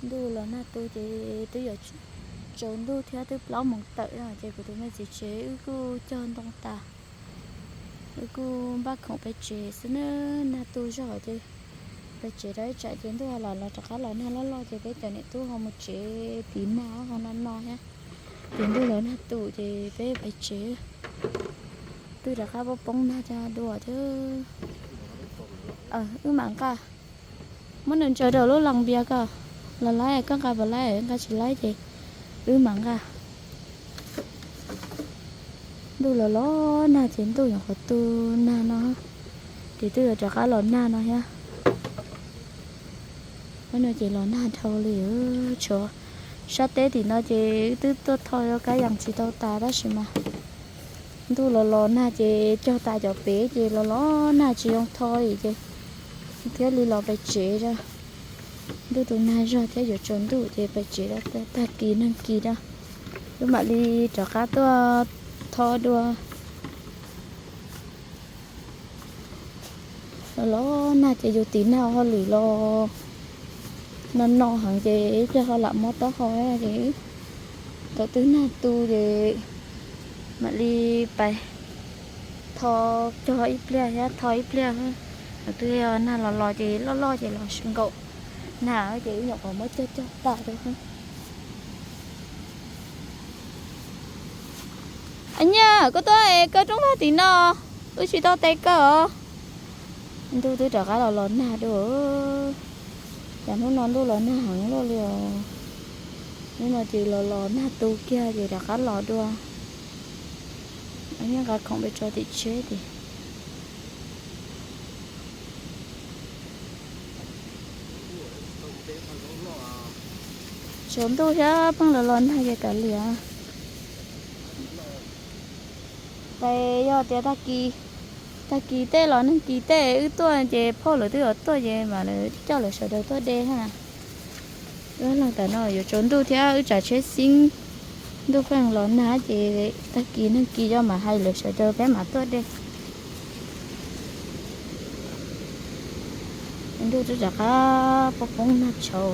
Ntuj los nag tu ces twb yuav tsaus ntuj thiab, twb plaub moos tawm no ces kuv tus me txiv tsev wb kuj cog ntoo tas, wb kuj npaj khoom pais tsev xwb na. Nag tu zog ces pais tsev rau ib tsam ces ntuj los los rov qab los nag loj loj ces peb cov niam tub ho mus tsev tiv nag ho no no thiab. Ces ntuj los nag tu ces peb pais tsev, twb rov qab poob poob nag coj dua thiab. Wb mam nqa, muab nws ntsaws rau lub las npias ko, los laib koj nqa puas laib, nqa tsis laib ces wb mam nqa. Ntuj los los nag ces ntuj nyuam qhuav tu nag no ces twb yuav rov qab los nag no thiab. Hnub no ces los nag dhau li, tshuav sab teb tim no ces wb twb tuaj tho rau kab yees tsis tau tas tab sis mas ntuj los los nag ces cog tas cov pem ces los los nag tsis zoo tho li ces thiaj li los pem tsev. Ntuj tu nag zog thiab yuav tsaus ntuj ces pem tsev tag kis neeg kis da, wb mam li rov qab tuaj tho dua. Los los nag ces yus tiv nag hauj lwm los no no heev ces ib pliag ho lam mob taub hau ces thaum twb nag tu ces mam li pais tho cog ib pliag thiab tho ib pliag. Thaum twb nag los los ces loj loj ces los nkaum nag ces wb nyuam qhuav muab cog cog tas rau. Nyiaj, koj tuaj es kaw rooj vag tim no, wb tsis tau tes kaw os. Ntuj twb rov qab los los nag dua, cas hnub no ntuj los nag heev luaj li os. Hnub no ces los los nag tu kiag ces rov qab los dua. Nyiaj nqa khoom pem tso tim tsheb tiag. Tsaus ntuj thiab pheej los los nag ces kav liam. Ces yog tias tag kis, tag kis tej los neeg kis tej wb tuaj ces phauj lawv twb yuav tuaj ces mam coj lawv sawv daws tuaj de ha. Wb los tam no yuav tsaus ntuj thiab wb tsav tsheb xeeb, ntuj pheej los nag ces tag kis neeg kis yog mam hais lawv sawv daws peb mam tuaj de. Ntuj twb rov qab poob poob nag tshauv,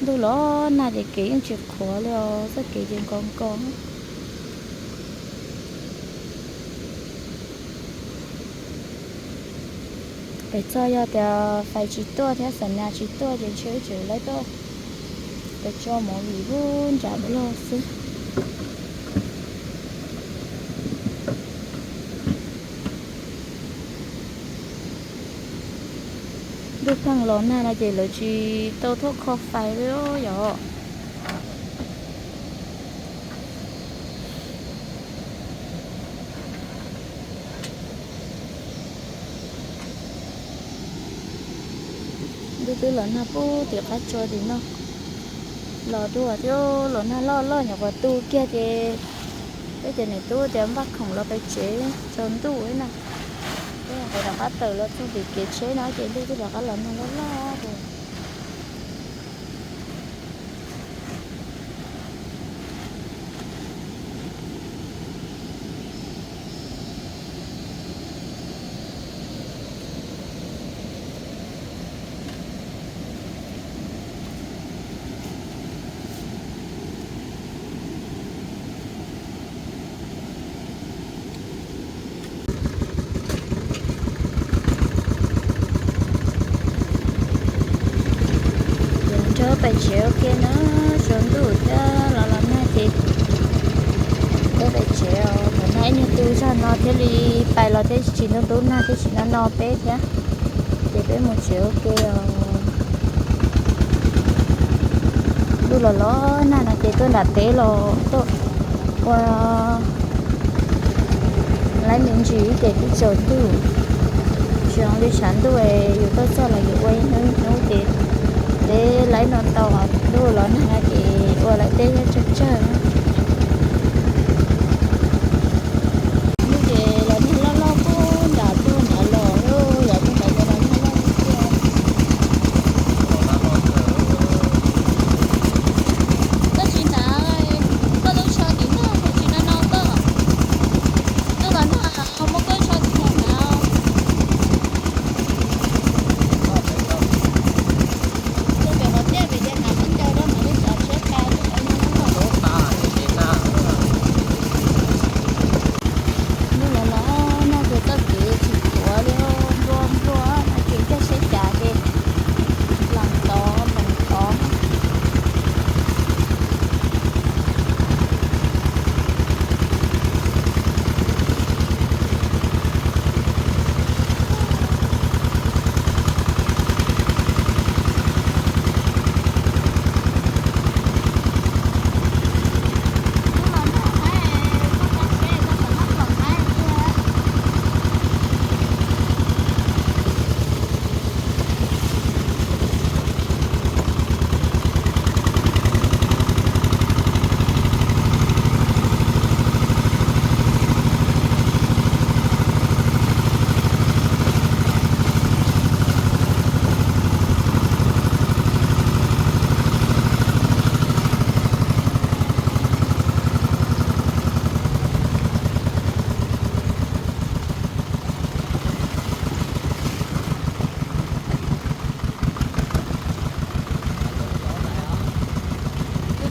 ntuj los nag ces kev yeej tsis qhuav li os, txoj kev ces nkos nkos. Pem txog yog tias fais tsis tuaj thiab xam nas tsis tuaj ces ntshe wb tseem laib tuaj pes tso movie lub nram Nplog xwb. Ntuj pheej los nag no ces lawv tsis tau thuaj kho fais li yom. Ntuj twb los nag pub tim qab tsua tim no los dua thiab, los nag loj loj nyuam qhuav tu kiag ces peb cov niam tub tias npaj khoom los pem tsev tsaus ntuj na. Peb nyuam qhuav rov qab tawm los txog tim kev tsheb no ces ntuj twb rov qab los nag loj loj dua. Ces nrog pais tsev ua ke na, tsaus ntuj thiab los los nag ces peb pais tsev os. Thaum nag ib nyuag tu zog no thiaj li pais los thiab tsis ntub ntub nag thiab tsis no no peb thiab. Ces peb mus tsev ua ke os. Ntuj los los nag no ces tuaj nram teb los tuaj ua laib me ntsis ces twb tsaus ntuj. Tsis zoo li tshav ntuj yus tuaj txog los yus ua ib hnub ib hnub ces peb laib no tau. Ntuj los nag no ces ua lawm tej nyob tsawg tsawg. Ntuj ces los nag loj loj puag nram tuaj nram los, yog puag nram ces los nag loj tiag. Koj tsis hnav, koj lub tsho tim no tsis no no koj. Ntuj los nag, muab koj tsho tim no hnav. Koj pem qhov tiaj.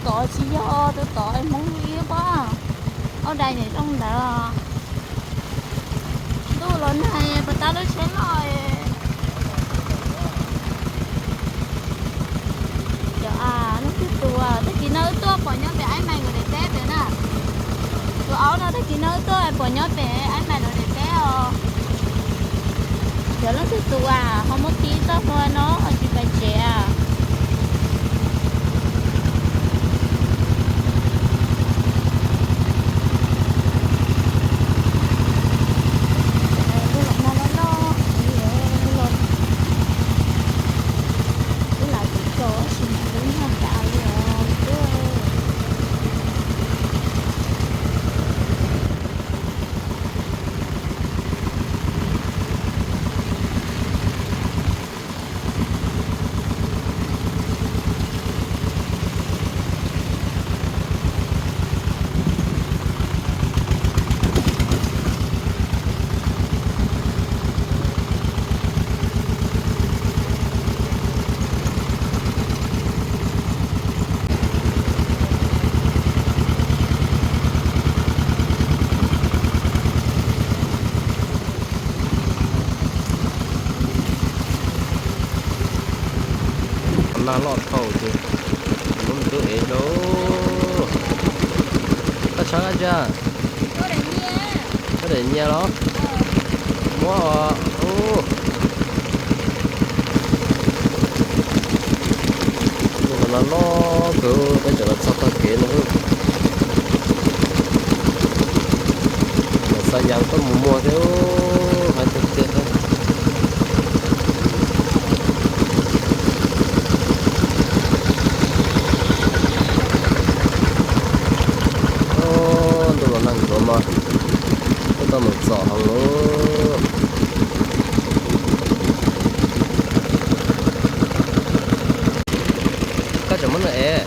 Tod tsis yog, tus tod Hmoob ib pob, ob dais niam zoo ntawd. Ntuj los nag, puas tab lub tsheb loj. Cov, leej twg tus, tag kis no wb tuaj pom nyob pem Aib Maiv Nkauj Daim teb pem na. Tus aub no tag kis no wb tuaj pom nyob pem Aib Maiv Nkauj Daim teb os. Cov leej twg tus, ho muab tib txoj hlua no tsis pais tsev. Ntuj los nag loj loj, wb lam tsis tso tab sis mas lub nag tas li os. Nag loj dhau ces muab me tub ev rau. Koj tshawb dab tsi? Tshawb daim nyias los? Muab os. Ntuj los nag loj kawg, peb tseem los txog tog kev no. Los xa yas tuaj mus muag thiab, hais tiag tiag thiab. Ntuj los nag ntuav mas tuaj tau mus txom heev lauj. Koj tseem muab nws ev,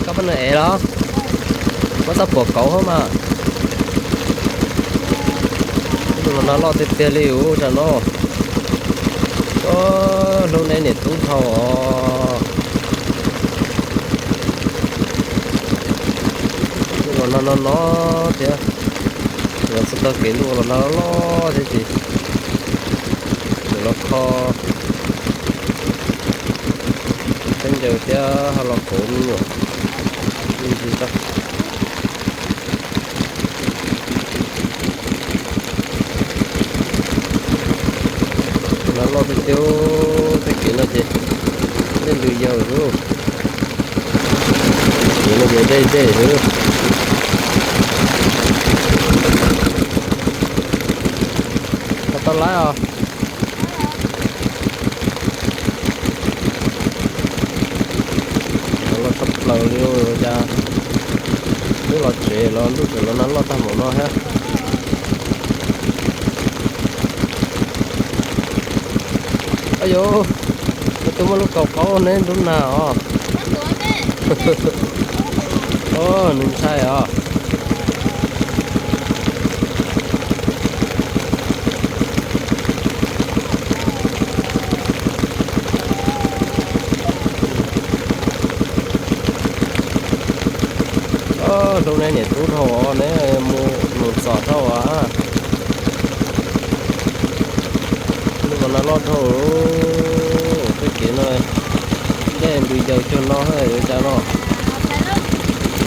koj muab nws ev los? Muab txoj puam kauv hauv mas. Ntuj los nag loj tiag tiag li ua tsam no. Hlub neb niam tub dhau os. Ntuj los nag no no thiab, los txog tog kev ntuj los nag loj loj thiab ces tseem los kho khaub ncaws thiab ho los kauv me nyuam. Nag loj tiag tiag, tej kev no ces dej ntws yaws xwb. Kev no ces dej dej xwb. Koj tau laib os. Los tshaj plaws li cas, twb los tsev los ntuj tseem los nag loj tag npaum no thiab. Ab yus, neb twb muaj lub kaus qaub neb ntuj nag os. Nws ntshai os. Hlub neb niam tub dhau os, neb mus txom dhau as. Ntuj los nag loj dhau, tej kev no dej ntws yaws cuag no yuav cas no.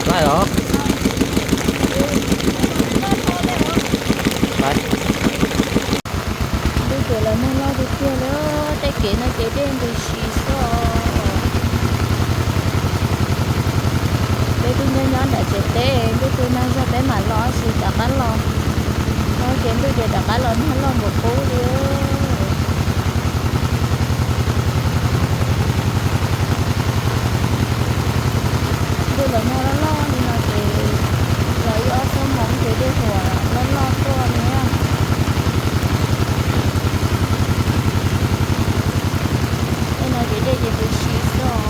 Laij los? Ntuj ces los nag loj tiag tiag li, tej kev no ces dej ntws si xwb os. Peb twb nyob nyob nram tsev teb, ntuj twb nag zog peb mam los, tab sis rov qab los, no ces ntuj ces rov qab los nag loj npaum qub li. Ntuj los nag loj loj li no ces los ib ob xuab moos ces dej huam loj loj tuaj li. Tej no ces dej ces ntws si xwb os.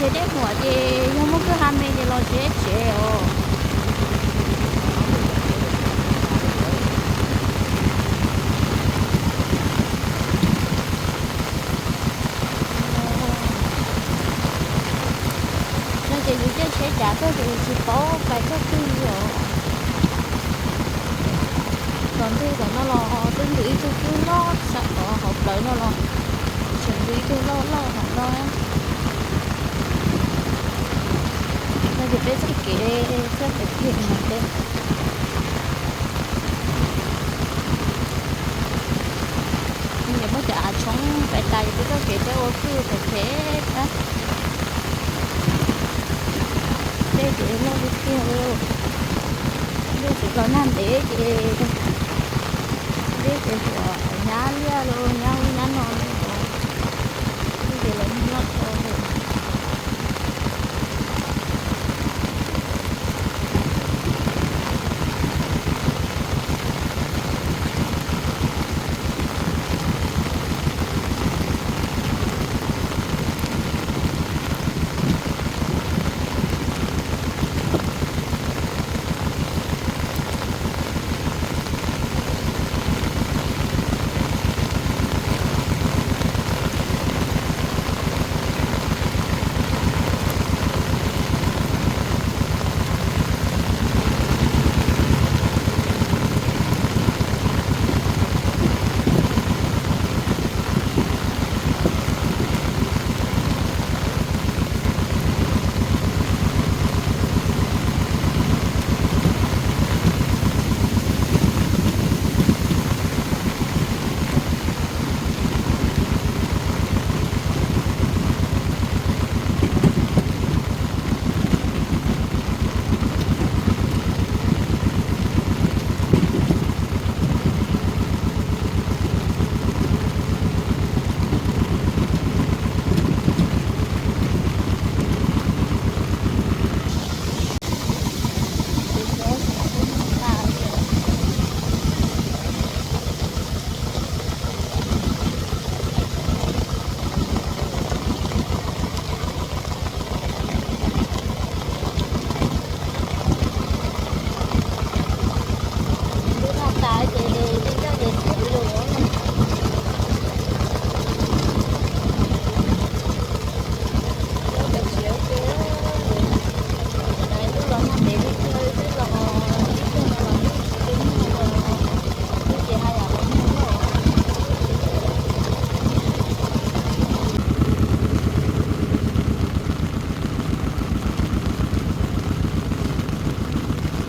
Ces dej huam ces yog muaj kwj ha me ces los tsev tsev os. No ces yus caij tsheb cav tuaj ces yus tsis paub pais txoj twg li os. Tom ntej tom no los twb ntws ib tug kwj loj, tom hauv plawv no los tseem ntws ib tug loj loj hauv no. No ces peb txoj kev txoj kev phem no peb Nws muab cov av tshoob pais tas ces peb txoj kev thiaj ua kwj phem phem thiab. Dej ces loj tiag tiag li. Dej tsis los nag ntev ces dej ces huam nyab liaj los nyab ub nyab no li os. Dej ces los nag loj dhau li.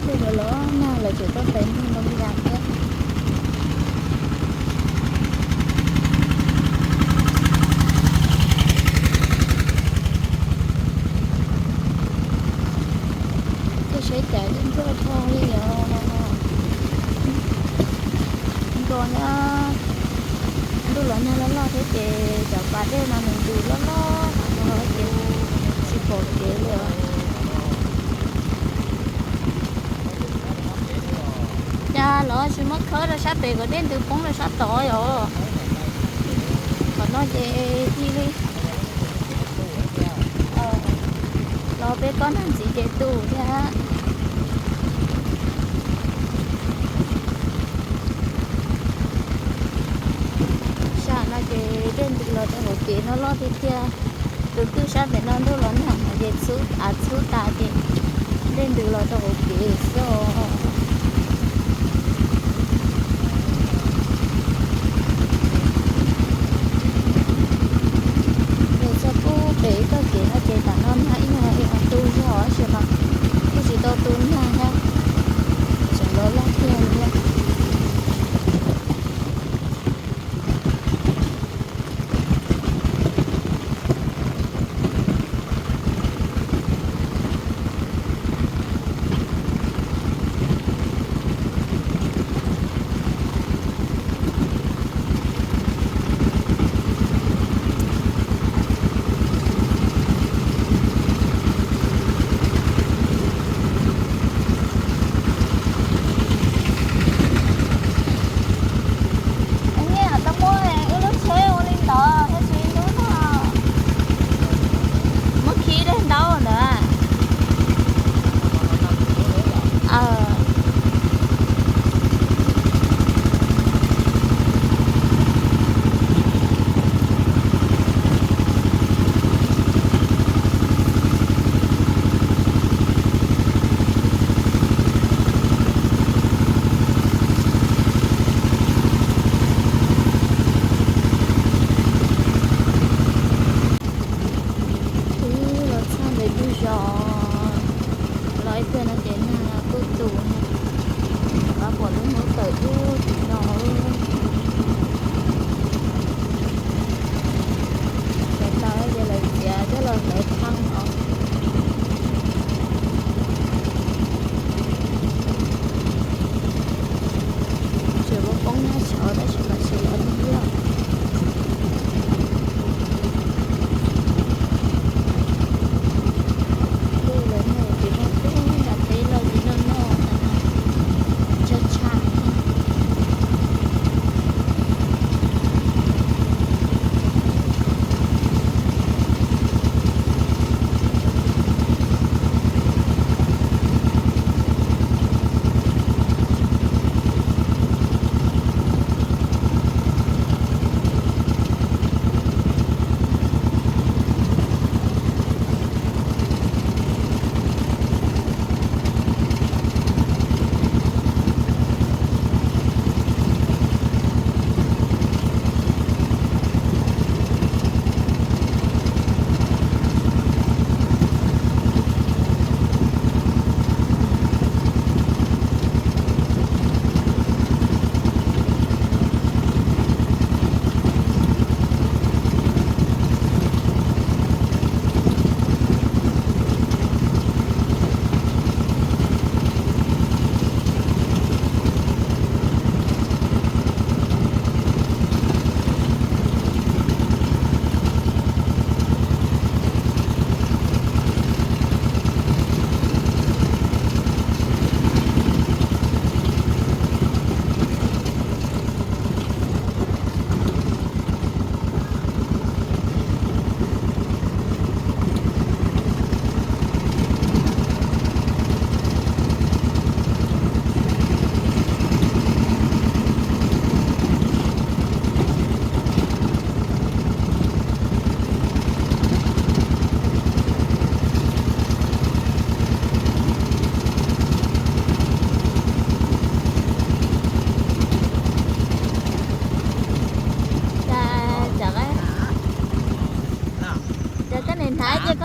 Tej los los nag lawv tseem tuaj pem nag los li cas thiab. Tej tsheb cav yeej nruj dhau li os. Nkaus nyab, ntuj los nag loj loj thiab ces cov pas dej no nws ntws loj loj no ces tsis pom kev li os. Cas lawv tsis muab khawb rau sab pem kom dej ntws poob rau sab tod yom? Qhov no ces tig li los peb kob nag ntxiv ces tu thiab. Sam no ces dej ntws los rau hauv kev no loj tiag tiag. Tus twg sab pem no ntuj los nag no ces txhub av txhub tas ces dej ntws los rau hauv kev xwb os. Nws txog pub pem ib txoj kev no ces tam no nag ib nyuag ib qho tu zog tab sis mas kuj tsis tau tu nag thiab, tseem los loj kiag li thiab.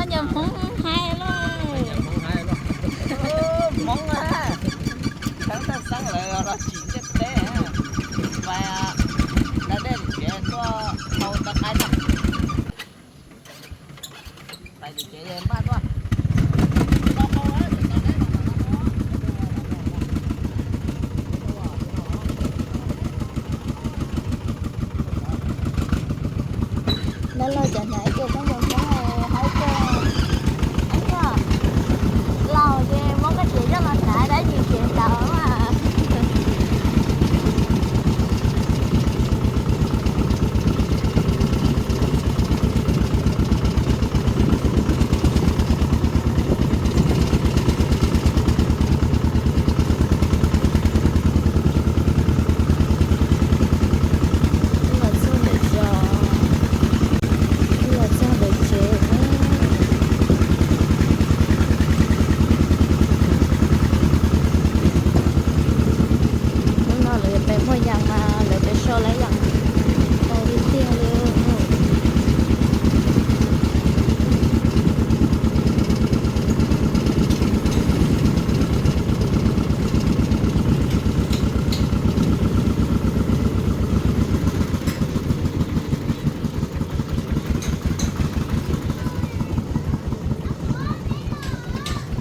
Yog Hmoob haib lauj. Hmoob a, xeeb taj xeeb lawv los tsim ntiaj teb, pais da dej lwm cev tuaj hau tau qaib na. Pais lwm cev npaj tuaj. Lawv los cov hnav ib ce khaub ncaws Hmoob haib kawg. Ib yam laus ces muab koj tsev coj los hnav dab tsi tsev ntawd mas. Los txog ntawm zos, los txog ntawm tsev. Hnub no lawv yuav pais muag yas mas lawv pais so lawv yas ntau tiag tiag li.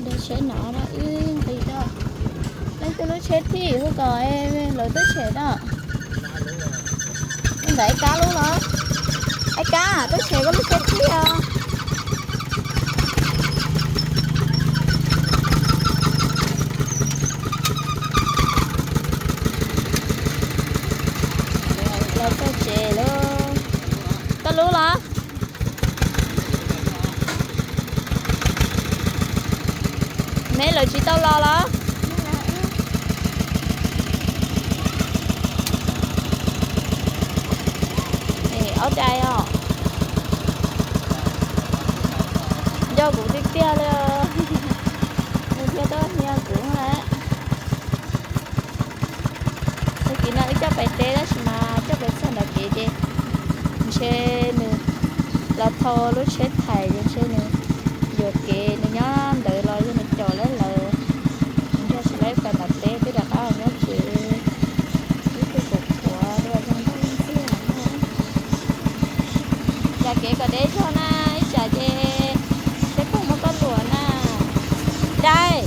Lub tsheb no wb nqis rau leej twg lub tsheb thib hu kom lawv tub tshem na. Ntawm Aib Kab lub los? Aib Kab, tub tshem koj lub tsheb thib os. Los txog tsev lawm. Koj lub los? Neb lawv tsis tau los los? Aub dai os. Nco kuv tiag tiag li. Nws thiaj tuaj hnia kuv lawm. Tag kis no wb coj pais teb tab sis mas coj pais txog ntawm kev ces ntshe nws los thau lub tsheb thais ces ntshe nws yuam kev nws nyob ntawd los yog nws caum lawv lawm. Nws nrog tsis laib pais ntawm teb twb rov qab los nyob tsev. Ib tug kuv qhuav los yog npaj ntxiag. Yam kev kom deb zog na, ib tsam ces seb puas muaj koj luam na. Dai,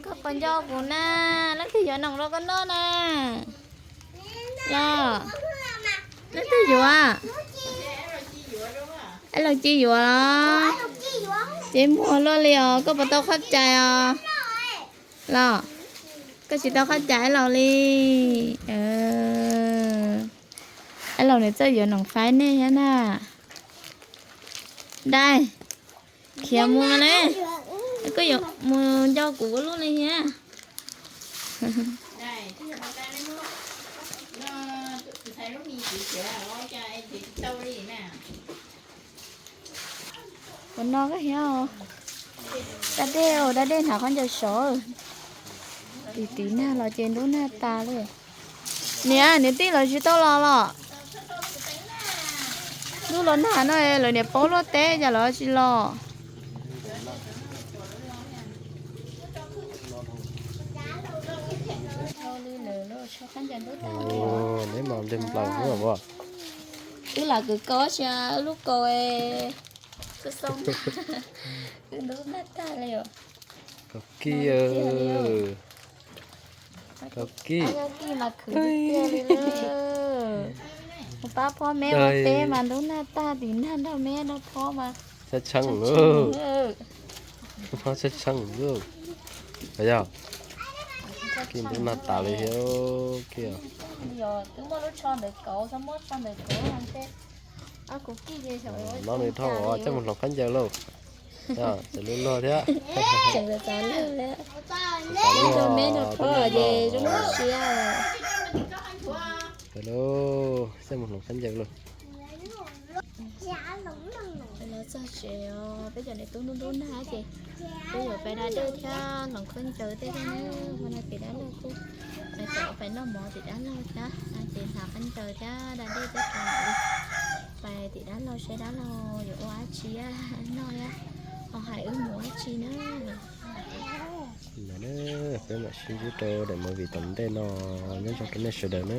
koj puas nco kuv na? Leej twg yuav noom rau koj noj na? Los, leej twg yuav? Aib Laus Ci yuav los? Ces muag luaj li os, koj puas tau qhov cai os? Los, koj tsis tau qhov cai Aib Laus li. Aib Laus nws txawj yuav noom faib nej thiab na. Dai, khiav mus no ne. Koj yuav mus nco kuv ua luaj li thiab. Ua no koj thiab. Da dej, da dej hnav khaub ncaws sov. Tiv tiv nag los ces ntub nag tas li. Niam, niam tij lawv tsis tau los los? Ntuj los nag no lawv niam paub luaj teb cas lawv tsis los. Neb mas nplej nplaws xwb os. Wb lam kwv kaus sia wb lub kaus, wb ntub nag tag li os. Kaus kij, kaus kij. Mus pab phob meb ua teb mas ntub nag tag tim nag nrog meb nrog phob mas. Tshee, phob tshee. Yog kij ntub nag tas li thiab kij. Twb muaj lub tsho ntawm kauv, txhob muab tsho ntawm kauv. No nws dhau os, coj mus hloov khaub ncaws lauj. Tseem luag luag thiab. Tseem txav luag thiab. Coj meb nrog phob ces zoo siab. Coj mus hloov khaub ncaws lauj. Los txog tsev os, peb cov niam tub ntub ntub nag ces peb yuav pais da dej thiab hloov khaub ncaws tej thiab. Hmo no ces dab laug kuj pais noj mov tim dab laug thiab, ces hnav khaub ncaws thiab da dej tej, pais tim dab laug. Sawv daws los yuav ua dab tsi noj, ho hais wb mus ua dab tsi na. Peb mam sib ntsib rau daim movie tom ntej no, nyob zoo rau nej sawv daws na.